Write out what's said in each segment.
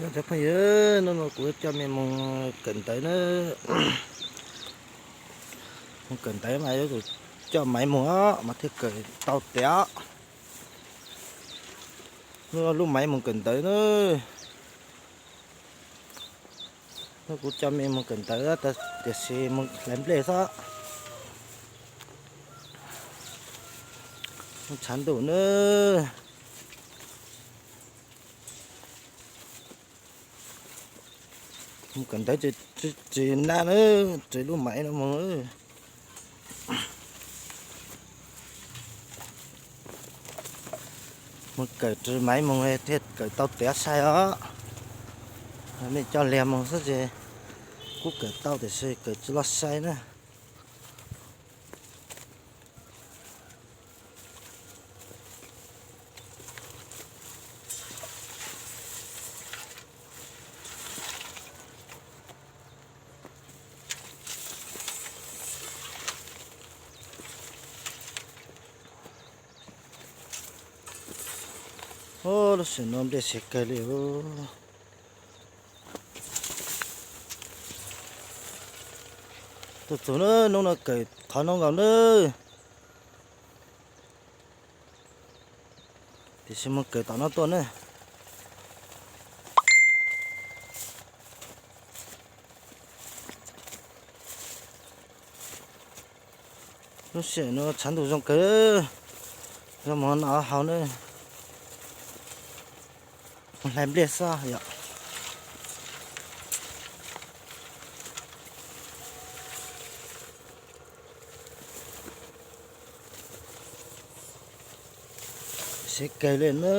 Cov phooj ywg, hnub no kuv coj mej moog kawm ntawv na. Moog kawm ntawv mas yuav tsum coj maiv moog mas thiaj kawm tau tiav. Hnub no lub maiv moog kawm ntawv na. Hnub kuv coj mej moog kawm ntawv, tiam sis moog hlais nplej xwb. Tshav ntuj na. Moog kawm ntawv ces tsis naj na, tsis lub maiv no moog. Moog kawm tsis maiv moog thiaj kawm tau tiav sai os. Mej coj liag moog xwb ces kuj kawm tau tiam sis kawm tsis loj sai na. Lub sij hawm no nplej siav kawg li. Txug txug na, hnub no kawm qhov no nkaus na. Tiam sis moog kawm tom no tuaj na. Lub sij hawm no tshav ntuj zoo kawg, zoo moog noj haus na. Moog hlais nplej xwb yom. Siav kawg li na.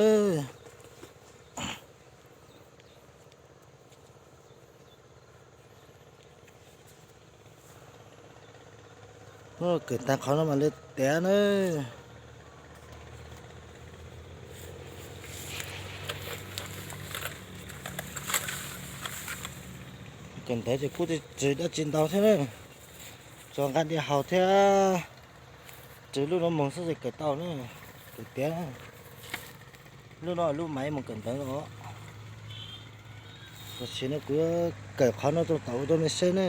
Kawm tag qhov no mam li tiav na. Kawm ntawv ces kuj tsis tswv dab tsi ntau thiab na, tsuas nqa dej haus thiab tswv lub no moog xwb ces kawm tau na, kawm tiav. Lub no lub maiv moog kawm ntawv os. Tam sim no kuv kawm qhov no rau tom rau mej saib ne.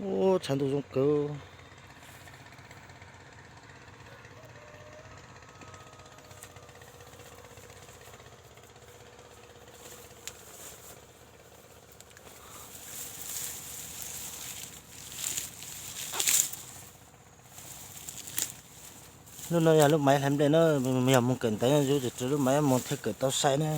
Ub, tshav ntuj zoo kawg. Lub no yog lub maiv hlais nplej na, yog moog kawm ntawv yus tsum tswv lub maiv moog thiaj kawm tau sai na.